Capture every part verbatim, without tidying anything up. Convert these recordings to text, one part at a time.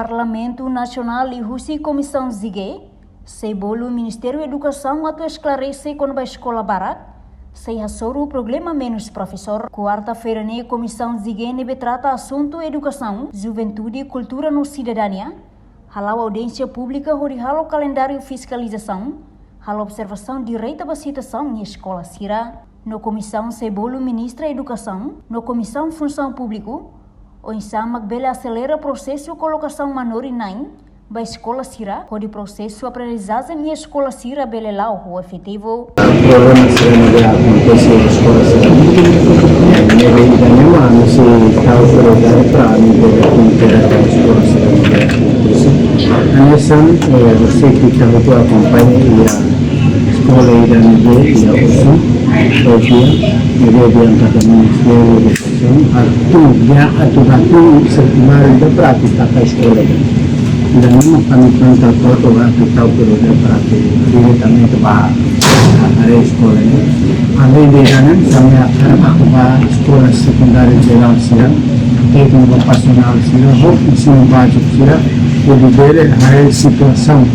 Parlamentu Nasionál liuhusi Komisaun Zige sei bolu Ministériu Edukasaun atu esklarese kona-ba eskola barak sei hasoru problema menus profesór. Kuarta-feira ne'e, Komisaun Zige ne'ebé trata asuntu edukasaun, juventude, kultura no sidadania hala'o audiénsia públika hodi halo kalendáriu fiskalizasaun, halo observasaun direta ba situasaun iha eskola sira. No komisaun sei bolu Ministra Edukasaun no Komisaun Funsaun Públika oinsá mak bele aselera prosesu kolokasaun manorin-na'in ba eskola sira, hodi prosesu aprendizajen iha eskola sira bele la'o ho efetivu. Problema sira ne'ebé akontese iha eskola sira, ne'ebé ida-ne'e mak ami sei tau prioridade para ami bele kumpre ho eskola sira ne'ebé akontese. Hanesan, eh, você que está muito acompanha iha eskola ida ne'ebé iha Osu, Tokyo, ne'ebé di'ak katak Ministériu Edukasaun atu, di'ak atu atu sirkular ida para atu taka eskola ida. Ida-ne'e mak ami planta foto atu tau prioridade para atu diretamente ba área eskola ne'e. Além de ida-ne'e, ami hakarak atu ba eskola sekundária jerál sira, tékniku vokasionál sira, ho ensinu báziku sira, hodi bele haree situasaun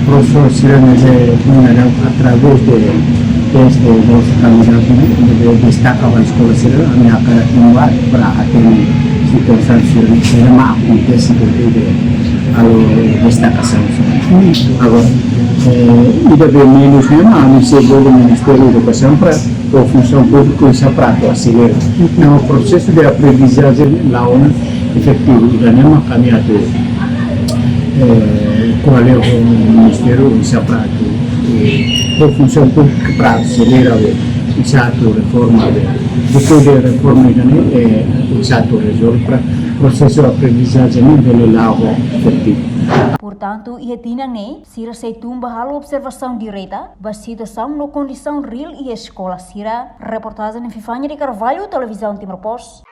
profesór sira ne'ebé iha através de teste de dos kandidatu ne'ebé destaka ba eskola sira, ami hakarak atu ba para atende situasaun sira ne'ebé akontese durante halo destakasaun sira. Agora, eh, ida-ne'ebé menus ne'e mak ami sei bolu Ministériu Edukasaun para ho Funsaun Públika oinsá para atu aselera. Entaun, prosesu de aprendizajen la'o ona efetivu, ida-ne'e mak ami atu, eh, ko'alia ho Ministériu oinsá para atu, eh, ho Funsaun Públika para aselera, eh, oinsá atu reforma, eh, depois de reforma ida-ne'e, eh, oinsá atu rezolve para prosesu aprendizajen ne'e bele la'o efetivu. Portantu, iha tinan ne'e, sira sei tun ba halo observasaun direta ba situasaun no kondisaun reál iha eskola sira. Reportajen Fifania de Carvalho, Televizaun Timor Post.